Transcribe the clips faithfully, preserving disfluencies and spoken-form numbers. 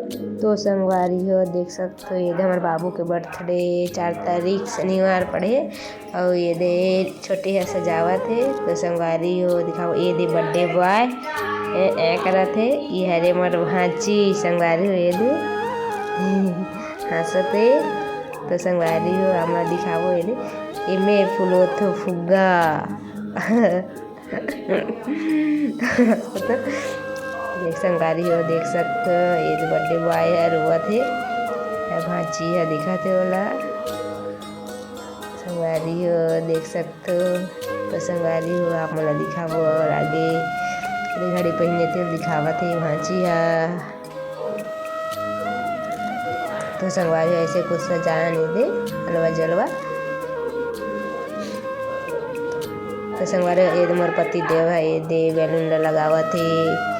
तो संगवारी हो, देख सकथो, ये दे हमर बाबू के birthday, चार तारीख शनिवार पड़े, अउ ये दे छोटे ह सजावत हे। तो संगवारी हो, दिखाओ, ये दे birthday boy, ए, ए करत हे। ये हरे मोर भांची, संगवारी हो, ये दे हंसत हे। तो संगवारी हो, हमला दिखाओ, ये दे, एमे फुलोथो फुग्गा। देख संगवारी हो, देख सकथो, ये दे birthday boy ह रोवत हे, ये भांची ह दिखत हे ओला। संगवारी हो, देख सकथो। तो संगवारी हो, आप मन ला दिखाबो अउ आगे ये घड़ी पहिने तेल दिखावत हे भांची ह। तो संगवारी हो, ऐसे कुछ सजाए हे दे अलवा जलवा। तो संगवारी हो, ये दे मोर पति देव ह, ये दे balloon ला लगावत हे।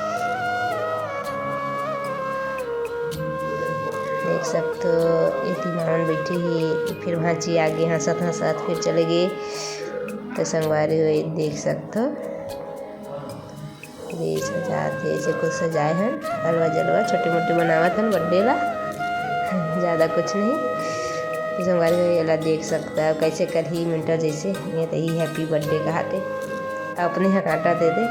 देख सकथो, एती मामन बैठे हे, फिर भांची आगे हंसत हंसत फिर चले गे। तो संगवारी हो, ये देख सकथो, ये सजात हे, ऐसे कुछ सजाए हन, अलवा जलवा छोटे मोटे बनावत हन birthday ला, ज्यादा कुछ नहीं। तो संगवारी हो, एला देख सकथो, कैसे करही मिंटो जैसे, ये तो ही happy birthday कहाथे। अपने ह कांटा दे दे।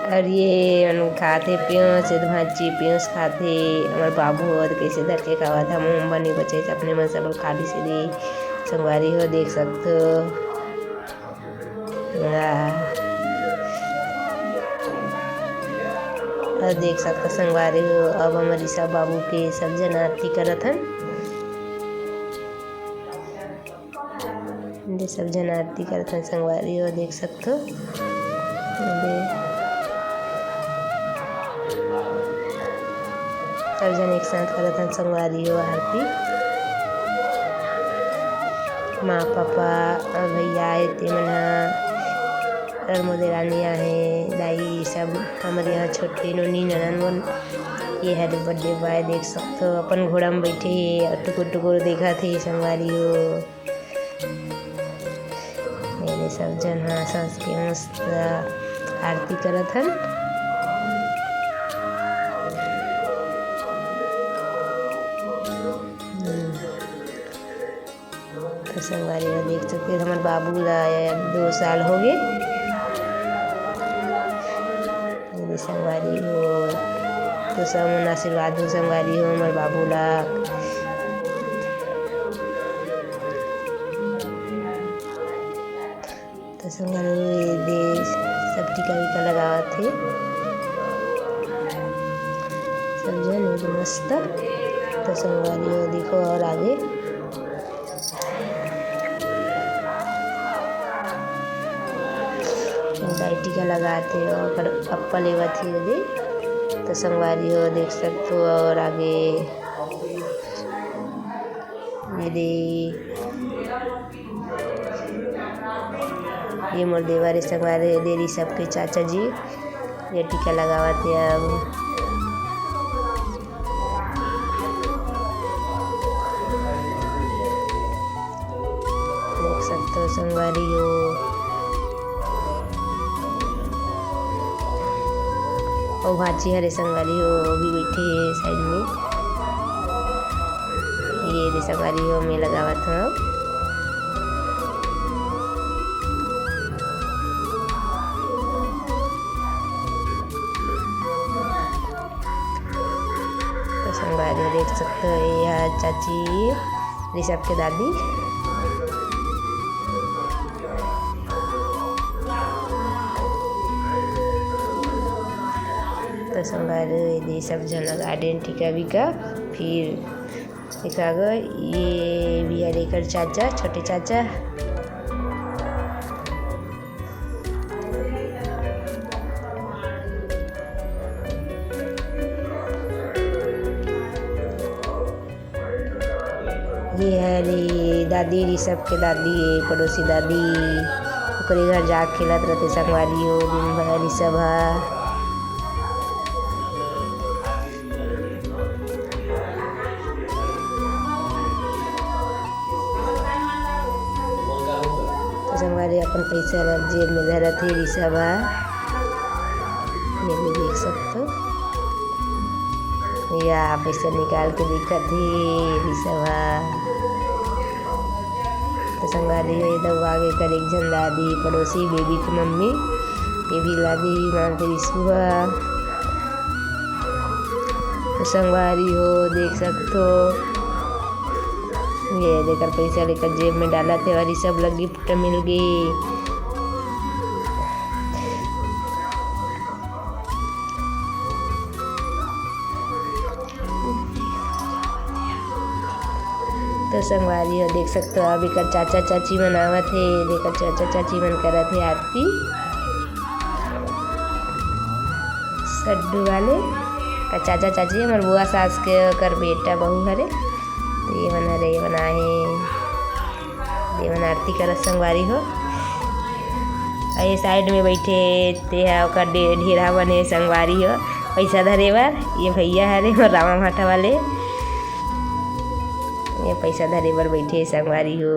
अउ ये मन खाथे पेंस, ये भांची पेंस खाथे। हमर बाबू ह कइसे धर के खावत हे, मुंह बनी बचे अपने मन सब खा लिस दे। संगवारी हो देख सकथो। वाह। अउ देख सकथो संगवारी हो, अब हमर ऋषभ बाबू के सब झन आरती करत हन। दे सब झन आरती करत हन संगवारी हो, देख सकथो। दे सब झन एक साथ करत हन संगवारी हो आरती। माँ, पापा अउ भैया हे, ते मन ह, अउ मोर देरानी आहे, दाई, सब हमर यहाँ छोटे नोनी ननन मन। ये हरे birthday boy, देख सकथो, अपन घोड़ा में बैठे हे अउ टुकुर टुकुर देखत हे संगवारी हो। ये दे सब झन हंस हंस के मस्त आरती करत हन। हम्म। तो संगवारी हो देख सकथो, हमर बाबू ला दो साल हो गे। ये दे संगवारी हो, तो सब मन आशीर्वाद दो संगवारी हो हमर बाबू ला। तो संगवारी हो, ये दे सब टीका वीका लगावत हे सब झन, ये दे मस्त। तो संगवारी हो, देखो अउ आगे दाई टीका लगात हे, ओकर अप्पा लेवत हे ये दे। तो संगवारी हो देख सकथो अउ आगे ये दे, ये मोर देवर हे संगवारी, ये दे ऋषभ के चाचा जी, ये टीका लगावत हे अब। देख सकथो संगवारी हो, अउ भांची हरे संगवारी हो, वो भी बैठे हे side में। ये दे संगवारी हो, मैं लगावत हव। तो संगवारी हो देख सकथो, ये ह चाची ऋषभ के दादी। तो संगवारी हो, ये दे सब झन लगा देन टीका वीका। फिर एक आगे ये भी हरे एकर चाचा, छोटे चाचा। ये हरे दादी, ऋषभ के दादी हे, पड़ोसी दादी, ओकरे घर जाके खेलत रथे संगवारी हो दिन भर ऋषभ ह। तो संगवारी अपन पैसा ला जेब में धरत हे ऋषभ ह, ये भी देख सकथो। या पैसा निकाल के दिखत हे ऋषभ ह। तो संगवारी हो, ये दऊ आगे कर एक झन दादी, पड़ोसी, बेबी के मम्मी, ये भी लागी मानते ऋषु ह। तो संगवारी हो, देख सकथो, ये देकर पैसा लेकर जेब में डालत हे और ये सब ला गिफ्ट मिल गे। तो संगवारी हो, देख सकथो, अब एकर चाचा चाची मन आवत हे, एकर चाचा चाची मन करत हे आरती। सड्डू वाले का चाचा चाची, हमर बुआ सास के ओकर बेटा बहू हरे। तो ये मन हरे, ये मन आहे, ये मन आरती करत संगवारी हो। अउ ये साइड में बैठे, ते हा ओकर डे-, ढेरा बने संगवारी हो, पैसा धरे बर। ये भैया हरे मोर रामा भाटा वाले, ये पैसा धरे बर बैठे संगवारी हो।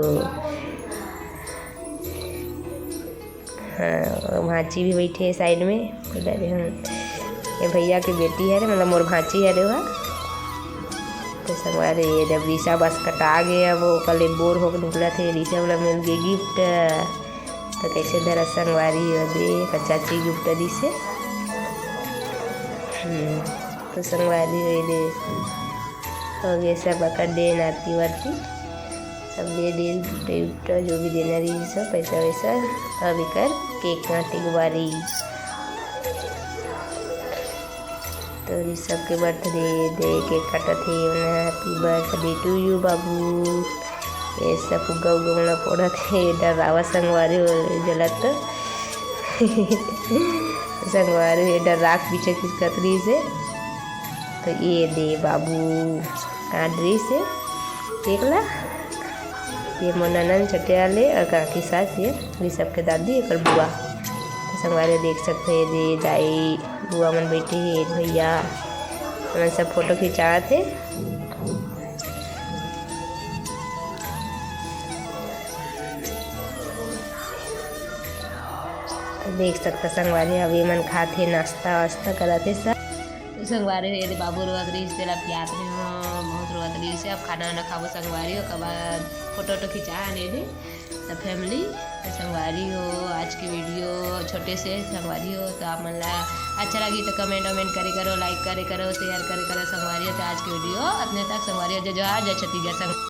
हाँ, भांची भी बैठे हे साइड में। इधर हम, ये भैया के बेटी हरे, मतलब मोर भांची हरे ओहा। तो संगवारी, ये जब ऋषभ बस कटा गे, अब वो कल बोर होके निकलत हे, ऋषभ ला मिल गे गिफ्ट। तो कैसे धरा संगवारी हो दे, का चाची गिफ्ट दिसे। हम्म, तो संगवारी हो दे, हो गे सब अकर देन आरती वारती, सब दे दे, गिफ्ट उफ्ट जो भी देना रही सब पैसा वैसा। अब एकर केक काटे के बारी। तो ऋषभ के बर्थडे दे केक काटत हे, ओने happy birthday to you बाबू। ये सब फुग्गा उग्गा मन ला फोड़त हे, डरावा संगवारी हो जलत। संगवारी हो, ये डर राख पीछे खिसकत रहिस हे। तो ये दे बाबू, काट रहिस हे, देख ला। ये मोर ननन छोटे वाले और काकी सास, ये ऋषभ के दादी, एकर बुआ। तो संगवारी देख सकते हैं, ये दे दाई बुआ मन बैठे हे, भैया मन सब फोटो खिंचावत हे। देख सकता संगवारी, अभी मन खात हे, नाश्ता वास्ता करत हे सब। तो संगवारी हो, ये दे बाबू रोवत रहिस, तेला पियात रहे हो, बहुत रोवत रहिस। अब खाना वाना खाबो संगवारी हो, ओकर बाद फोटो वोटो खिंचा ले दे। तो फैमिली, तो संगवारी हो, आज की वीडियो छोटे से संगवारी हो, तो आप मन ला अच्छा लगी तो कमेंट वमेंट करे करो, लाइक करे करो, शेयर करे करो संगवारी हो। तो आज की वीडियो अपने तक संगवारी हो, जय जोहार, जय छत्तीसगढ़ संग।